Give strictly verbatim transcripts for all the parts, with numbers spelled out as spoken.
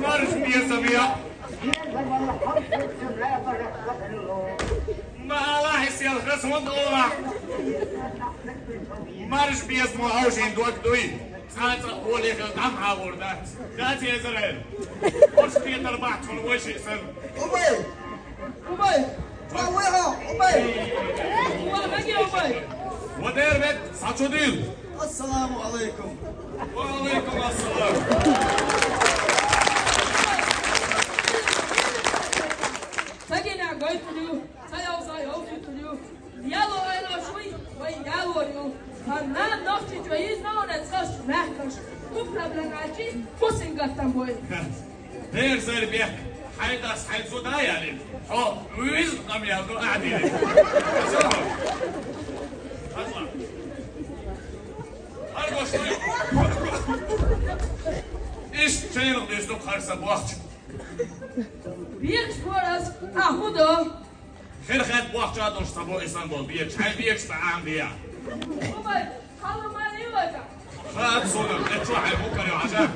Марш, безам я! Ма Аллахь, селхас хӀунда ола? Марш, безамо, хьовшийн дог дуй! Цхьацца гӀоле хила дӀа ма хьагӀур дац. Дац, Эзраил? Уьш кхетар бахьа цунна вай шиъ санна. Убай! Убай! Ва вай хьо, Убай! Ва хьаге, Убай! Ва дер вет, схьачудийла! Ассаламу алайкум! Ва алайкум ассалам! Ца гина гойтулю, ца явза явзитулю. Яло айло шуй, вай яло ю. Ханна нохчи чо из но на цаш мягкаш. Ку проблема чи, ку сингаттам бой. Дер Зарбек, хьайдас хьай зуда ялин. Хьо, виз къам ял ду адили. Хьажла. Хьажла шуй. Иш чейрг деш ду харса бохч. Бирч борас, а худо. Хер хет бохча долуш ца бо исан бол беча, хьай беча ца ам бия. Бубай, халу ма ривака. Хат суна, эчо хьай букар йо хьажа.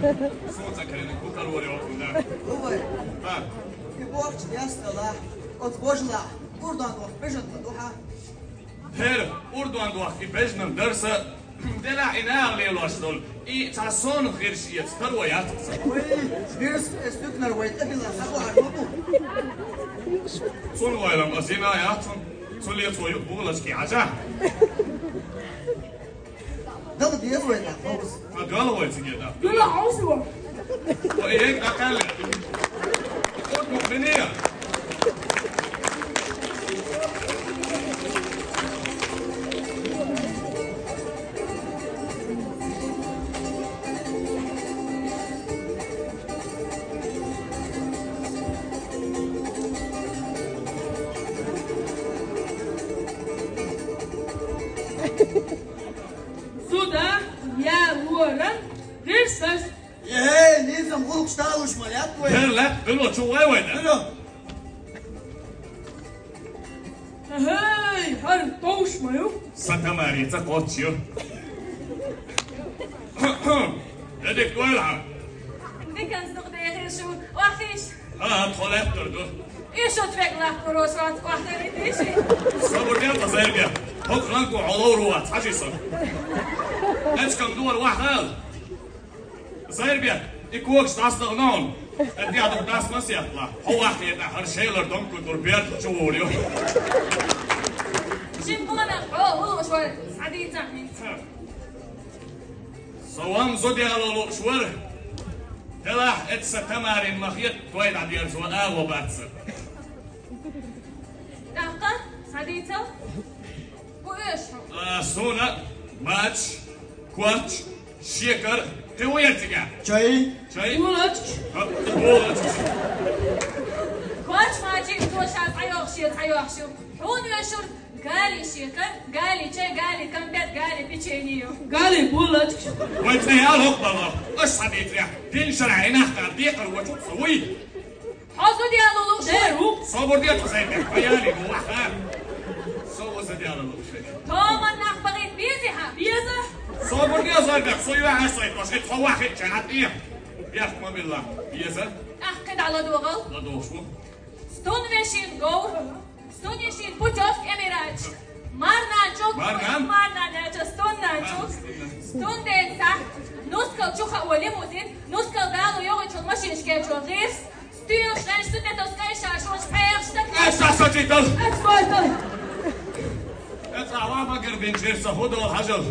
Сун ца керен букар вор йо хунда. Бубай. Ха. И бохча ястала, от божла, урдан бох бежан духа. Хер, урдан бох и бежнам дарса. Делахь и нагӀа лелош долу, и цхьа сонах хир шеца таро яц аса. Ой, вирс, эс туьгнар вай тӀе хила ца бахьар ма бу. Цунна вайлам а зина яц цунна. Цу лецо юкъ булачки хьажа. Дала деза вай нах, ховс. А дала вай циге да. Дала ховс вай. Ой, эг дакъалли. Кот мукъиния. Зуда я лоран гӀирсаш. Эй, низам гӀуллакхаш далуш ма лаьтта вай. Дер лаьтта, дуьло чу вай вай да. Дуьло. Эй, хӀара товш ма ю? Сан тамари ца кхоччу. Дедик дойла хьа. Дикан сукъ дехир шу, охиш. ХӀа, тхо лаьттар ду. И шо цвек лахкуро шо охтаритиши. Собар дел, Зайрбек. ХӀокху ранку хьо ловр вац, хьажи со. Эчкам дуар вахал. Зайрбек, и когаш дӀасадахана хьуна. Э, дехьа дукха дас ма сехла. Хьо вахе тӀа хӀара шелар домкуй гур берда чу вур ю. Шин гонах хьо, хӀулуш вара, схьадийцахь мица. Со вам зудяло лууш вара. Делахь эцу сан тамарин ма хета, той дӀадерзо агӀо бац сан. ТӀаккха, схьадийцал. Бу оьшу. А, суна, мач, коч, шекар, кхин ву яр цига? Чай. Чай. Булочки. А, булочки. Коч мачи, цо ша цхьайогӀуш, шен цхьайогӀуш ю. Хьуна оьшур гали шекар, гали чай, гали кампет, гали печенье ю. Гали булочки. Вай цӀе ял хӀокху бала. Аша схьадийцарехь, дин шарахь и нах кхара декхар вочу ца вуй? Хьо зуда яло лууш вара? Собар де, тхо сайна, хьо яли бу ваха. Со ва зуда яло лууш вара. Томан нах бахийта безий хьан? Беза. Собар де, Зайрбек, со юьхьа сайта, ши тхо вахи ча хьан тӀе. Бехк ма билла. Беза. ТӀаккха кхин дӀа ладогӀал. ЛадогӀуш ву. Стун вешин говр. Стун ешин путёвка Эмиратчу. Марнан чу. Марнан? Марнан яча стун нан чу. Стун ден сахь. Нускал чу хао лимузин. Нускал дало йогӀучул машинаш кечо гӀирс. Стуьйлаш гӀенаш, студентовская шашонаш, пхьегӀаш, стаканаш. Эццахь сацийта! Эццахь сацийта! Эццахь ва багар бинчуьра сан хӀу долу хьажал.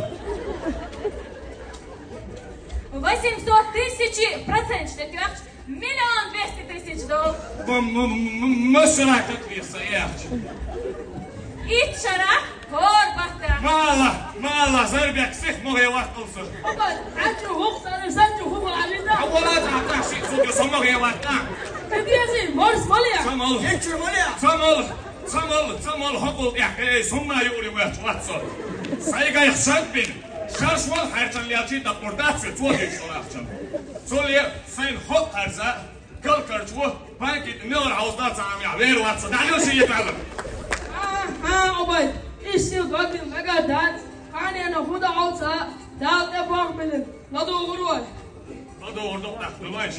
Восемьсот тысяч процент тӀе тоьхча, миллион двести тысяч долу. М-, м-, м-, м-, масала как веса, я. Итт шарахь хӀора батта. Мала, мала, Зайрбек, сих ма гӀе ваккхал со. Хьо бан, хьаьчу хӀух санна, санчу хӀума алина. А вала за тахси цуьнга со ма гӀе ваккха. Кадези, морс ма ле. Ца мал. Хечур ма ле. Ца мал, ца мал, ца мал, хӀокхул тӀехь кхеэйс хӀумма юури ваьхча вац со. Сайгайх шад бин. Шарш вал хьаьрчан лелчий дакъур дац ве, цо дийцу ахчан. Цо ле, сайн хӀокху харза. Галкарчо банки тӀе мелар хьовзда ца Ӏамехь вер вац ца дӀахьо ши етӀала. Аха, Убай, иштта сил догдина мега дац, кханена хӀун дан хьовца, Дала тӀе бохбилла, ладугӀур вай. ЛадугӀур дукха дахталойш.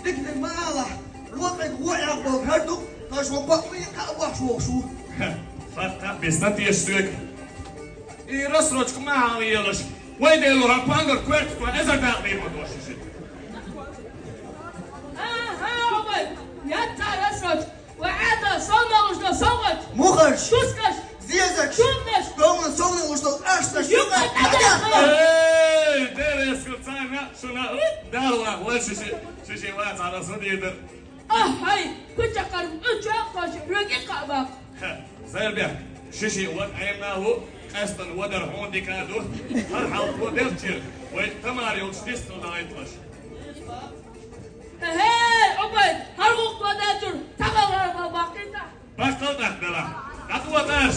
Дика ма ала, локхе гӀо эгӀа долу хӀара ду, тхоьш ван бакъ ма ян кхаъ бохуш вохуш ву. Ха, ха, бистан теша соьга. И рассрочка ма хьалаелаш. Вай Делора пангар коьртах эзар дакъа дийр ма дош шуьга. Аха, вай, яц цара рассрочка. Ва Ӏада, совналуш до совгӀат! Мухаш! Шускаш! Зезаш! Шумнаш! Довна совналуш до ашташ! Юкъа тӀадехка! Эй, дерескур царна шуна дарла вай шиши, шиши вацара судийдир. Ахай, кучакъар уча кхаш, рогӀи кхабак. Ха, Зайбек, шиши вак Ӏемна ву, къастан вадар хьуна дика ду. ХӀара хьалхо делчира, вай тамар йолчу дистал далайтлаш. Хе-хе, Ӏубайд, хӀара гӀуллакх дан дацур, тахана ма баккхийта. Баккхал тӀаккха дала. ДӀатӀо тӀаш.